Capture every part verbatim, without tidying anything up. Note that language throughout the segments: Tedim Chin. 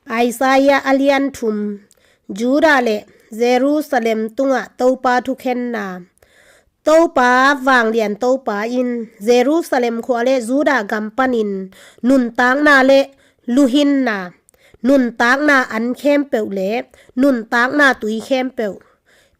Isaiah a lian thum. Judah le Jerusalem tungah Topa thukhenna. Topa, vanglian Topa in Jerusalem khua le Judah gam panin nuntakna le luhinna, nuntakna an khempeuh le nuntakna tui khempeuh,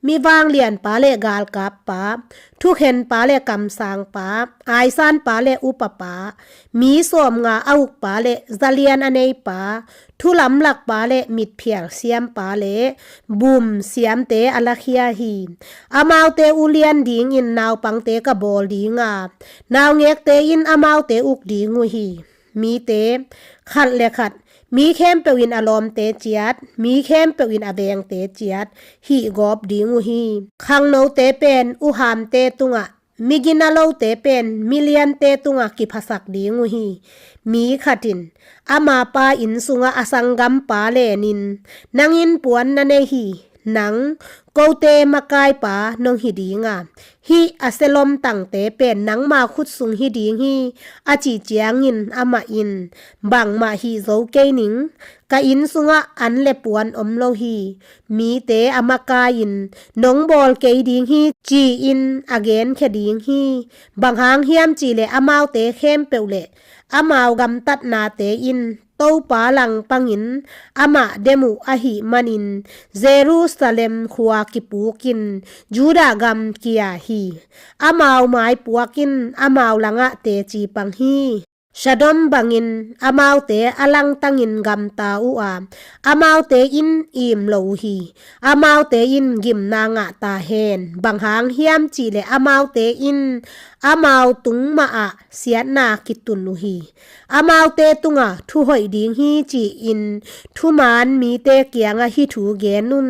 mi vanglianpa le galkappa, thukhenpa le kamsangpa, aisanpa le upapa, mi sawmnga a ukpa le zalian a neipa, thulamlakpa le mitphial siampa le bum siamte a lakhia hi. Amaute ulian dingin naupangte ka bawl dinga, naungekte in amaute uk ding uh hi. Mite khat le khat, mi khempeuh in a lawmte ciat, mi khempeuh in a vengte ciat hihgawp ding uh hi. Khangnote pen uhamte tungah, miginalote pen miliante tungah kiphasak ding uh hi. Mi khat in amapa inn sungah a sanggampa lenin, nang in puan na nei hi, nang kote makaipa nong hi dinga, hih a selom tangte pen nangma khut sung hi ding hi, a cih ciangin amah in, bangmah hih zo kei ning, ka inn sungah an le puan om lo hi. Mite a makai-in, nong bawl kei ding hi, ci-in a genkhia ding hi. Bang hang hiam cihleh amaute khempeuh le amau gamtatnate in Topa langpangin amah dem uh ahih manin Jerusalem khua kipukin Judah gam kia hi. Amau maipuakin amau langah teci pang hi. Sodom bangin amaute a langtangin gamta uh a, amaute in im lo uh hi. Amaute in gimna ngah ta hen, bang hang hiam cihleh amaute in amau tung mahah siatna kitun uh hi. Amaute tungah thu hoih ding hi ci-in thuman mite kiangah hih thu gen un.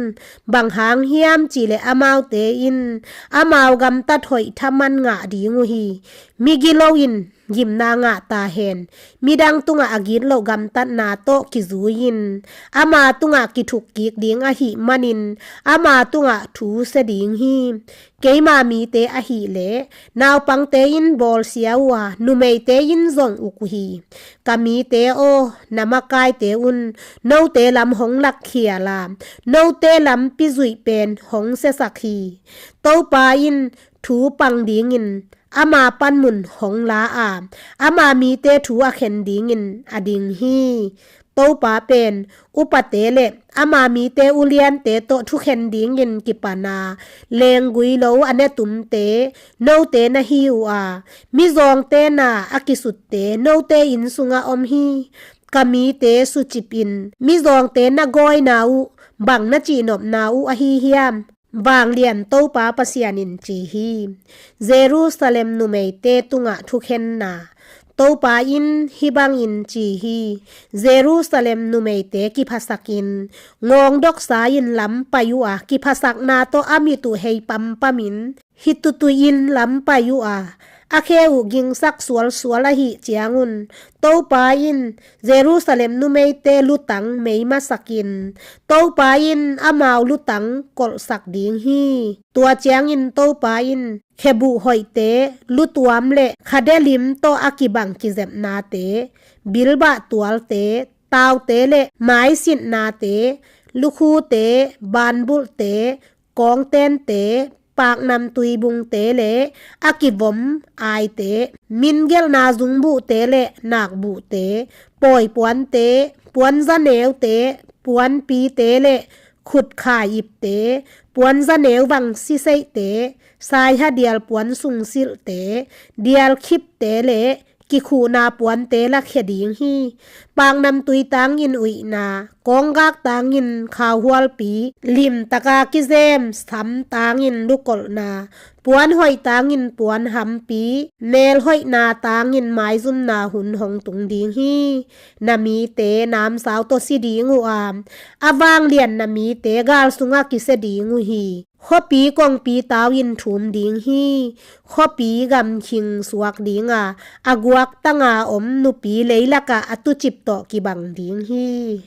Bang hang hiam cihleh amaute in amau gamtat hoih thaman ngah ding uh hi. Migilo in gimna ngah ta hen, midang tungah a gitloh gamtatna tawh kizui-in ama tungah kithuk kik ding ahih manin ama tungah thu sia ding hi. Keima mite ahih leh naupangte in bawlsia uh a, numeite in zong uk uh hi. Ka mite aw, na makaite un note lam hong lakkhial a, note lampi zuih pen hong siasak hi. Topa in thu pang dingin ama panmun hong la a, ama mite thu a khen dingin a ding hi. Topa pen upate le ama mite uliante tawh thukhen dingin kipan a, lenggui lo a netumte note na hi uh a, mizawngte na a kisutte note inn sungah om hi. Ka mite sucipin mizawngte na gawina uh bang na cihnopna uh ahi hiam? Vanglian Topa Pasian in ci hi. Jerusalem numeite tungah thukhenna. Topa in hih bangin ci hi. Jerusalem numeite kiphasakin ngawngdoksa-in lam pai uh a, kiphasakna tawh a mit uh hei pampamin hitutuihin lam pai uh a, a khe uh gingsak sualsual ahih ciangun Topa in Jerusalem numeite lutang mei masakin, Topa in amau lutang kolhsak ding hi. Tua ciangin Topa in khebuh hoihte lutuam le khade lim tawh a kibang kizepnate, bilbah tualte, taute le maisitnate, lukhute, banbulhte, kawngtente, paknamtui bungte le a kivom aite, mingelhna zungbuhte le nakbuhte, pawipuante, puanzaneute, puanpite le khutkhai ipte, puanzaneu vangsiseihte, saihadial puansungsilhte, dialkhipte le kikhuhna puante lakhia ding hi. Paknamtui tangin uihna, kawnggak tangin khauhualpi, limtaka kizem sam tangin lukolhna, puanhoih tangin puanhampi, melhoihna tangin maizumna hun hong tung ding hi. Na mite namsau tawh si ding uh a, a vanglian na mite gal sungah kisia ding uh hi. Khuapi kongpi tau in thum ding hi. Khuapi gamkhing suak dinga, a guaktanga om nupi leilakah a tucip tawh kibang ding hi.